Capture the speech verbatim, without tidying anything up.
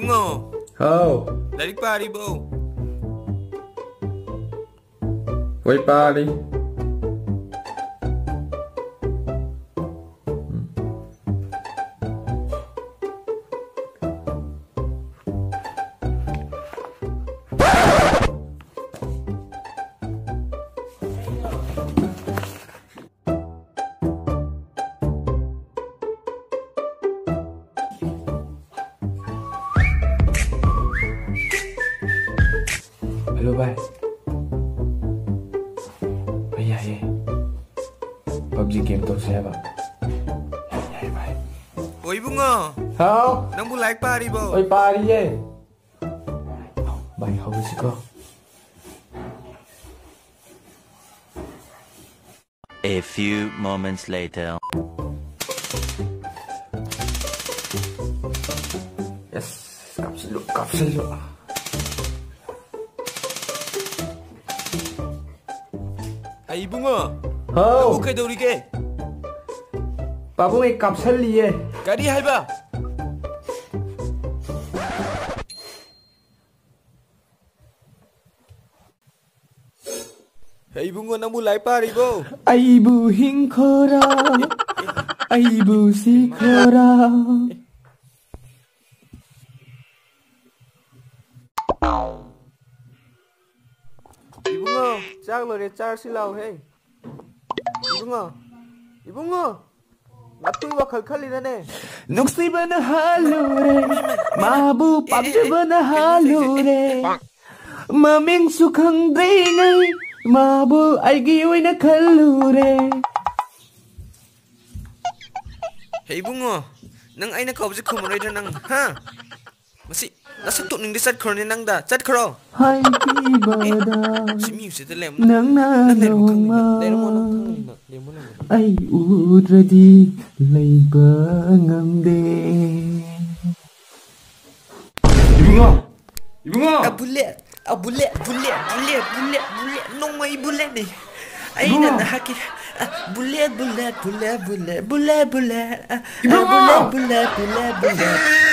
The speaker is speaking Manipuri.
ꯏꯕꯨꯡꯉꯣ꯫ ꯍꯥꯎ꯫ ꯂꯥꯏꯔꯤꯛ ꯄꯥꯔꯤꯕꯣ? ꯍꯣꯏ, ꯄꯥꯔꯤ꯫ Hello, bhai. Bhai, ꯌꯥꯏꯌꯦ꯫ PUBG game ꯇꯧꯁꯦ ꯍꯥꯏꯕ꯫ ꯌꯥꯏ, ꯌꯥꯏ, bhai꯫ ꯑꯣ, ꯏꯕꯨꯡꯉꯣ꯫ ꯍꯥꯎ꯫ ꯅꯪꯕꯨ ꯂꯥꯏꯔꯤꯛ ꯄꯥꯔꯤꯕꯣ? ꯍꯣꯏ, ꯄꯥꯔꯤꯌꯦ꯫ Bhai, ꯍꯧꯔꯁꯤꯀꯣ꯫ A few moments later. Yes, ꯀꯥꯞꯁꯤꯜꯂꯨ, ꯀꯥꯞꯁꯤꯜꯂꯨ꯫ ꯑꯩ ꯏꯕꯨꯡꯉꯣ, ꯍꯥꯎ꯫ ꯅꯪꯕꯨ ꯀꯩꯗꯧꯔꯤꯒꯦ? ꯄꯥꯕꯨꯡ, ꯑꯩ ꯀꯥꯞꯁꯜꯂꯤꯌꯦ꯫ ꯀꯔꯤ ꯍꯥꯏꯕ? ꯍꯦ ꯏꯕꯨꯡꯉꯣ, ꯅꯪꯕꯨ ꯂꯥꯏꯔꯤꯛ ꯄꯥꯔꯤꯕꯣ? ꯑꯩꯕꯨ ꯍꯤꯡꯈꯣꯔꯥ, ꯑꯩꯕꯨ ꯁꯤꯈꯣꯔꯥ꯫ ꯏꯕꯨꯡꯉꯣ, ꯆꯥꯛ ꯂꯣꯏꯔꯦ, ꯆꯥꯔꯁꯤ ꯂꯥꯎ ꯍꯦ꯫ ꯏꯕꯨꯡꯉꯣ, ꯏꯕꯨꯡꯉꯣ꯫ ꯅꯇꯨ ꯋꯥꯈꯜ ꯈꯜꯂꯤꯔꯅꯦ? ꯅꯨꯡꯁꯤꯕꯅ ꯍꯥꯜꯂꯨꯔꯦ, ꯃꯥꯕꯨ ꯄꯥꯝꯖꯕꯅ ꯍꯥꯜꯂꯨꯔꯦ꯫ ꯃꯃꯤꯡꯁꯨ ꯈꯪꯗ꯭ꯔꯤꯉꯩ, ꯃꯥꯕꯨ ꯑꯩꯒꯤ ꯑꯣꯏꯅ ꯈꯜꯂꯨꯔꯦ꯫ ꯍꯦ ꯏꯕꯨꯡꯉꯣ, ꯅꯪ ꯑꯩꯅ ꯀꯧꯕꯁꯦ ꯈꯨꯝꯃꯔꯣꯏꯗ꯭ꯔꯥ ꯅꯪ, ꯍꯥ? ꯃꯁꯤ ꯅꯁꯛ ꯇꯣꯛꯅꯤꯡꯗꯦ, ꯆꯠꯈ꯭ꯔꯣꯅꯦ ꯅꯪꯗ, ꯆꯠꯈ꯭ꯔꯣ꯫ ꯍꯥꯏꯈꯤꯕꯗ ꯁꯤ ꯃꯤ ꯎꯁꯤꯠꯇ ꯂꯩꯔꯝꯃꯣ꯫ ꯅꯪꯅ ꯂꯩꯔꯝꯃꯣ, ꯈꯪꯅꯤ ꯅꯪ꯫ ꯅꯣꯡꯃ ꯂꯩꯔꯝꯃꯣ, ꯅꯪ ꯈꯪꯅꯤ ꯅꯪ꯫ ꯂꯩꯔꯝꯃꯣ, ꯂꯩꯔꯝꯃꯣ꯫ ꯑꯩ ꯎꯗ꯭ꯔꯗꯤ ꯂꯩꯕ ꯉꯝꯗꯦ꯫ ꯏꯕꯨꯡꯉꯣ! ꯏꯕꯨꯡꯉꯣ! ꯑ, ꯕꯨꯂꯦꯠ! ꯑ, bullet, bullet, bullet, bullet, bullet, ꯅꯣꯡꯃꯩ ꯕꯨꯂꯦꯠꯅꯤ꯫ ꯑꯩꯅ ꯏꯕꯨꯡꯉꯣ! ꯅꯍꯥꯛꯀꯤ, ꯑ, bullet, bullet, bullet, bullet, bullet, bullet, ꯑ, ꯑ, ꯏꯕꯨꯡꯉꯣ! Bullet, bullet, bullet, bullet.